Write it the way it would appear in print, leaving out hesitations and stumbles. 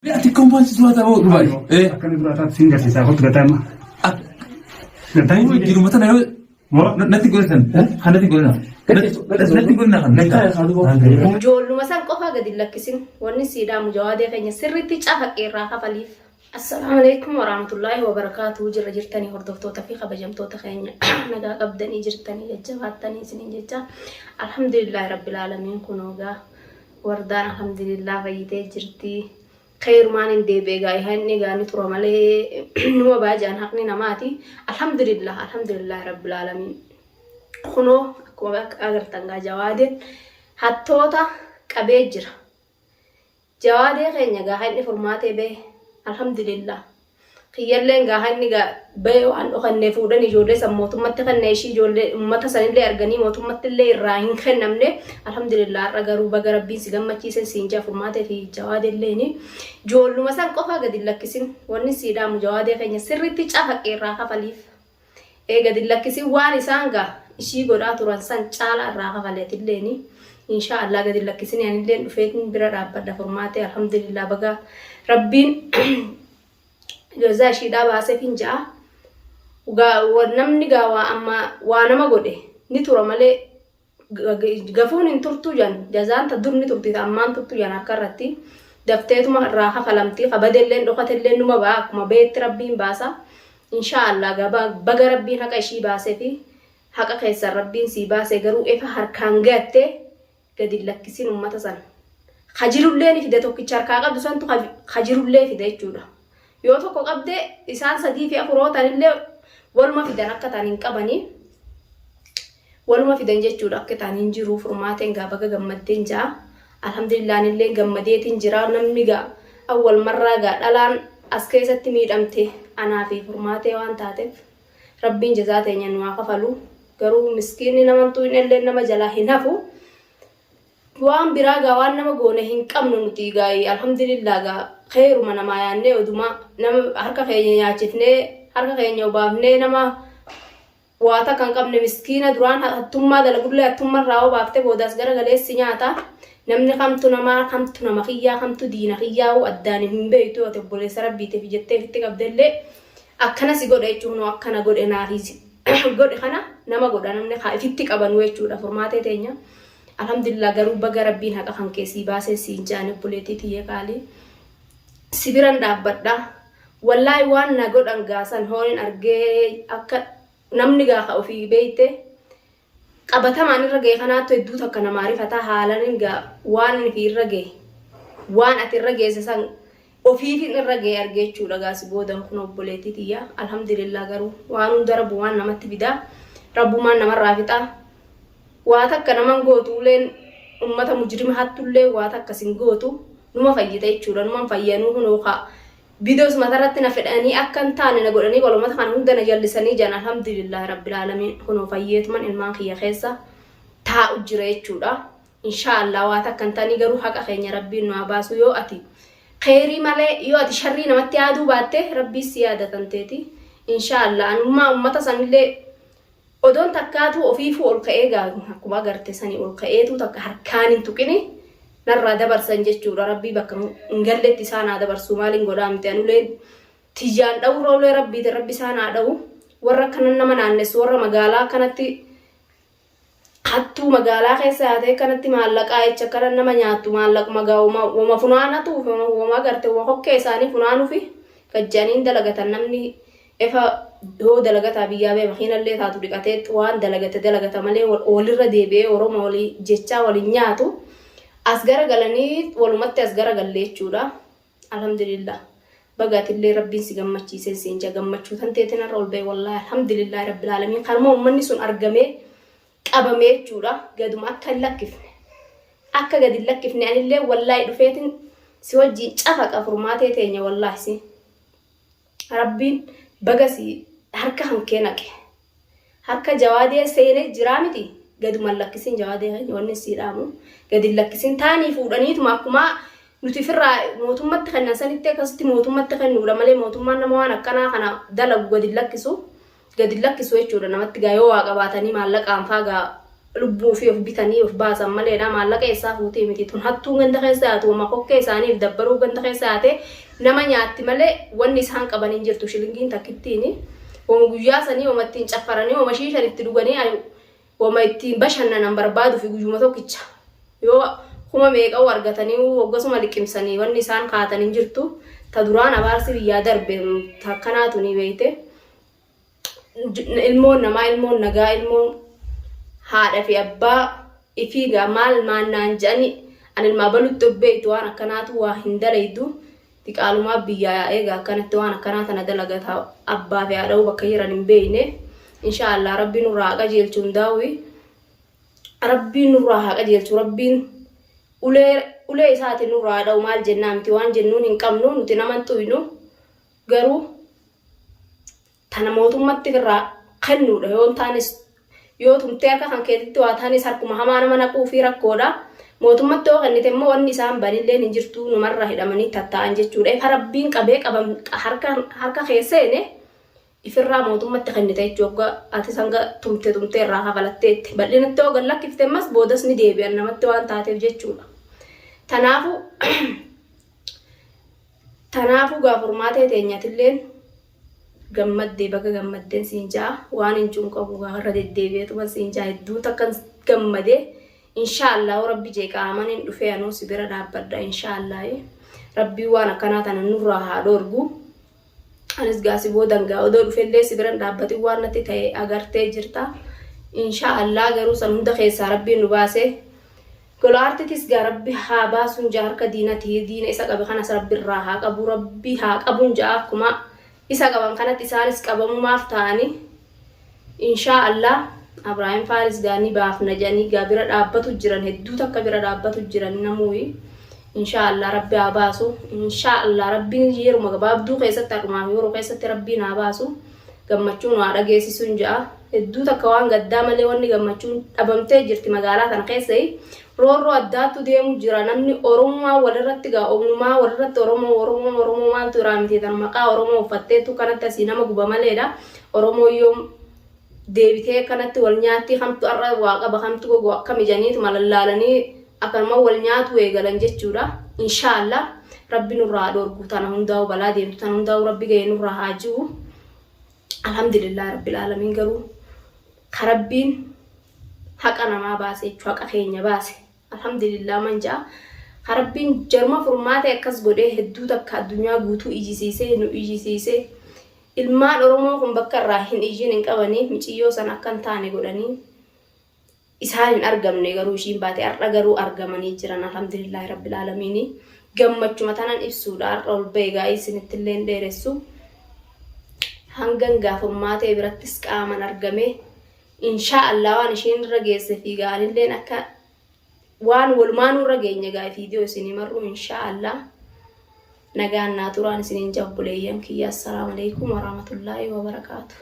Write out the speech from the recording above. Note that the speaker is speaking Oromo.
Ati kompoonsi suuraa ta'uu dhugaa. Eh. Akkami dura taatu siin garsiisaa kottu gataa amma. Gataa Jiruma jiruma tana yoo natti godhatan kan natti godhatan natti godhatan kan natti. Ijoolluma san qofaa gadi hin lakkisin. Wanni sii dhaamu jawaadee keenya sirriitti cafaqi irraa kafaliif. Assalaamu alaikum warahmatullaahi wabarakaatuhu jirra jirtanii hordoftoota fi kabajamtoota keenya nagaa qabdanii jirtanii jajjabaattanii isiniin jecha alhamdulillaahi rabbil aalamiin kunoogaa Wardaan alhamdulillah fayyitee jirti. Kheyrumaan hin deebi'e gaa inni gaa ni tura malee numa baajaan haqni namaati. Alhamdulillah alhamdulillah rabbil aalamiin. Kunoo akkuma agartan gaa jawaadeen hattoota qabee jira. Jawaadee keenya gaa inni furmaatee bahe alhamdulillah. Kiyyalleen gaa inni gaa bahe waan dhokannee fuudhan ijoollee san mootummatti kenne ishii ijoollee ummata sanillee arganii mootummatti illee irraa hin kennamne alhamdulillah har'a garuu baga rabbiin si gammachiise siin jaa furmaatee fi jawaadelleeni ijoolluma san qofaa gadi hin lakkisin wanni sii dhaamu jawaadee keenya sirriitti cafaqi irraa kafaliif ee gadi hin lakkisin waan isaan gaa ishii godhaa turan san caalaa irraa kafaleetilleeni inshaa Allah gadi hin lakkisin anilleen dhufeetin bira dhaabbadha furmaatee alhamdulillah baga rabbiin jazaa ishiidhaa baaseef hin ja'a. Namni gaa waa amma waa nama godhe ni tura malee gafuun hin turtu jan jazaan ta dur ni turti ta ammaan turtu jan harka irratti dafteetuma irraa kafalamti kabadelleen dhokatelleen numa ba'a akkuma bahetti rabbiin baasa inshaa Allah gaba baga rabbiin haqa ishii baasefi haqa keessan rabbiin sii baase garuu efa harkaan gatte gadi hin lakkisin ummata san. Ka jirullee ni fida tokkicha harkaa qabdu santu ka jirullee fida jechuudha. Yoo tokko qabde isaan sadii fi afur yoo ta'anillee waluma fidan akka ta'an hin qabanii. Waluma fidan jechuudha akka ta'an hin jiru furmaateen gaa baga gammaddeen ja'a. Alhamdulillah anillee gammadeetiin jira namni gaa awwal marraa gaa dhalaan as keessatti miidhamte anaa fi furmaatee waan taateef. Rabbiin jazaa teenya nu haa kafalu. Garuu miskiinni nama hin tuqnellee nama jalaa hin hafu. Waan biraa gaa waan nama goone hin qabnu nuti gaa alhamdulillah gaa kheeruma namaa yaannee oduma nama harka keenya nyaachifnee harka keenya obaafnee nama waa takka hin qabne miskiina duraan hattummaa dalagullee hattummarraa obaaftee boodaas gara galeessi nyaata. Namni kamtu namaa kamtu nama kiyyaa kamtu diina kiyyaa addaan hin beektu ati obboleessa rabbiitiif jettee ofitti qabdellee Akkana si godha jechuun kunoo akkana godhe naafi godhe kana nama godha namni kaa ifitti qabanu jechuudha furmaatee teenya. Alhamdulillah garuu baga rabbiin haqa kan kee sii baasee siin jaan obboleettii tiyya qaalii. Si biran dhaabbadha. Wallaahi waan na godhan gaasan hoonin argee akka namni gaafa ofii beeyte qabatamaan irra gahe kanaattu hedduu takka namaa rifataa haalanin gaa waan fi irra gahe waan ati irra geesse san ofiifin irra gahe arge jechuudha gaa si boodan kun obboleettii tiyya alhamdulillah garuu waan hunda rabbumaan namatti fidaa rabbumaan namarraa fixaa waa takka naman gootu uleen ummata mujrima hattullee waa takka sin gootu numa fayyita jechuudha numan fayyanuu hunoo kaa Videos matarratti na fedhanii akka hin taane na godhanii walumata kana hunda na jallisanii jiran alhamdulillahi rabbil aalamiin kunoo fayyeetuman ilmaan kiyya keessa taa'u jira jechuudha. Inshaallah waa takka hin taanii garuu haqa keenya rabbiin nu haa baasu yoo ati keerii malee yoo ati sharrii namatti yaaduu baatte rabbii si yaadatan teeti. Inshaallah anummaa ummata sanillee Odoon takkaatuu ofiifuu ol ka'ee gaa akkuma agarte sani ol ka'eetuu takka harkaan hin tuqini narraa dabarsan jechuudha rabbii bakka hin galletti isaan haa dabarsu maaliin godhaa miti an uleen tiyyaan dha'urra ulee rabbiitiin rabbi isaan haa dha'u warra akkana nama naannessu warra magaalaa akkanatti hattuu magaalaa keessa yaatee akkanatti maallaqaa jecha akkana nama nyaattu maallaquma gaa wama funaanatu wama agarte wama kokkee isaanii funaanufi gajjaniin dalagatan namni Efa hoo dalagataa biyyaa bee makiinallee taatu dhiqatee waan dalagate dalagata malee walirra deebi'ee Oromoo walii jechaa waliin nyaatu as gara galanii walumatti as gara galle jechuudha. Alhamdulillah. Baga atillee rabbiin si gammachiiseen siin jaa gammachuu tan teetin har'a ol ba'e wallaahi alhamdulillah rabbil aalamiin kanuma uummanni sun argamee qabamee jechuudha gaduma akka hin lakkifne akka gadi hin lakkifne anillee wallaahi dhufeetin si wajjiin cafaqa furmaatee teenya wallaahi si. Rabbiin baga si harka hankee naqe. Harka jawaadee seenee jiraa miti gaduma hin lakkisin jawaadee keenya wanni sii dhaamu gadi hin lakkisin taanii fuudhaniituma akkuma nuti firraa mootummatti kennan sanitti akkasitti mootummatti kennuudha malee mootummaan nama waan akkanaa kana dalagu gadi hin lakkisu gadi hin lakkisu jechuudha namatti gaa yoo waa qabaatanii maallaqaan faa gaa Lubbuu ofii of bitanii of baasan maleedha. Maallaqa eessaa fuutee miti. Tun hattuun ganda keessa yaatu wama kokkee isaaniif dabbaruu ganda keessa yaate nama nyaatti malee wanni isaan qaban hin jirtu shilingiin takkittiini. Wama guyyaa sanii wama ittiin caffaranii wama shiishan itti dhuganii wama ittiin bashannanan barbaadu fi guyyuma tokkicha. Yoo kuma meeqa'u argatanii hoggasuma liqimsanii wanni isaan kaatan hin jirtu. Ta duraan abaarsi biyyaa darbe takkanaatu ni beeyte. Ilmoon namaa ilmoon nagaa ilmoon haadha fi abbaa ifii gaa maal maannaan jedhani an ilmaa balutti of beektu waan akkanaatu waa hin dalaydu diqaalumaa biyyaa yaa'ee gaa akkanatti waan akkanaa tana dalagata abbaa fi haadha bakka jiran hin beekne. Inshaa Allah rabbiin nurraa haa qajeelchu hundaa'u, rabbiin nurraa haa qajeelchu, rabbiin ulee ulee isaatiin nurraa haa dha'u. Maal jennaa miti, waan jennuun hin qabnu nuti, naman xuynu garuu tana mootummatti irraa kennuudha. Yoo hin taanes, yoo tumtee harka kan keetitti waa taanis harkuma hamaa nama naquu fi rakkoodha. Mootummatti yoo kennite immoo wanni isaan banilleen hin jirtu, numarra hidhamanii tattaa'an jechuudha. Ifa rabbiin qabee qaban harka kee seene ifirraa mootummatti kennite jechuudha. Ati sanga tumte tumtee irraa kafalatteetti. Bal'inatti yoo gad lakkifte ammas boodas ni deebi'an namatti waan taateef jechuudha. Tanaafuu gaa furmaatee teenyatilleen gammaddee baga gammaddeen siin ja'a. Waan hin cuun qabu gaa irra deddeebi'eetuma siin ja'a, hedduu takkan gammadee. Inshaallah rabbi jee qaaman hin dhufee anuu si bira dhaabbadha inshaallah. Rabbii waan akkanaa tana nurraa haa dhoorgu. Anis gaa si boodan gaa odoo dhufellee si biran dhaabbatin waan natti ta'e agartee jirta. Inshaallah garuu san hunda keessaa rabbiin nu baase. Golaartitis gaa rabbi haa baasuun jaa harka diinati, diina isa qabe kanas rabbi irraa haa qabu, rabbi haa qabuun jaa. Akkuma isa qaban kanatti isaanis qabamumaaf ta'anii inshaa Allah. Abraahim Faaris gaa ni baafna jedhanii gaa bira dhaabbatu jiran, hedduu takka bira dhaabbatu jiran namuuyi. Inshaa Allah rabbi haa baasu. Inshaa Allah rabbiin yeruma gabaabduu keessatti, har'umaa fi yeroo keessatti rabbiin haa baasu, gammachuun waa dhageessisuun ja'a. Hedduu takka waan gaddaa malee wanni gammachuun dhabamtee jirti magaalaa tana keessa. Roorroo addaattu deemu jira. Namni Oromummaa walirratti gaa Oromummaa walirratti Oromoo Oromoo Oromoo maaltu irraa miti tan maqaa Oromoo uffatteetu kanatti asii nama guba maleedha. Oromoo yoom deebitee kanatti wal nyaatti? Kamtu har'a waa qaba, kamtu gogu akkami janiituma lallaalanii akkanuma wal nyaatu eegalan jechuudha. Inshaallah rabbi nurraa haa dhoorgu tana hundaa'u, balaa deemtu tana hundaa'u rabbi ga'ee nurraa haa ji'u. Alhamdulillah rabbil aalamiin, garuu ka rabbiin haqa namaa baase jechuudha, haqa keenya baase alhamdulillah man ja'a. Ka rabbiin jaruma furmaata akkas godhee hedduu takka addunyaa guutuu iyyisiisee nu iyyisiisee. Ilmaan Oromoo kun bakka irraa hin iyyin hin qabanii miciyyoo sana akka hin taane godhanii isaan hin argamne, garuu ishiin baate. Har'a garuu argamanii jiran, alhamdulillahi rabbil aalamiini. Gammachuma tanan ibsuudha har'a ol ba'e gaa'ii isinitti illee hin dheeressu. Hangan gaa furmaatee birattis qaaman argame inshaa Allah waan isheen irra geesse fi gaanilleen akka waan walumaanuu irra geenye gaa viidiyoo isinii marru inshaa Allah. Nagaan naa turaan isiniin jabbuleeyyan kiyya. Assalaamu alaikum warahmatullaahi wabarakaatu.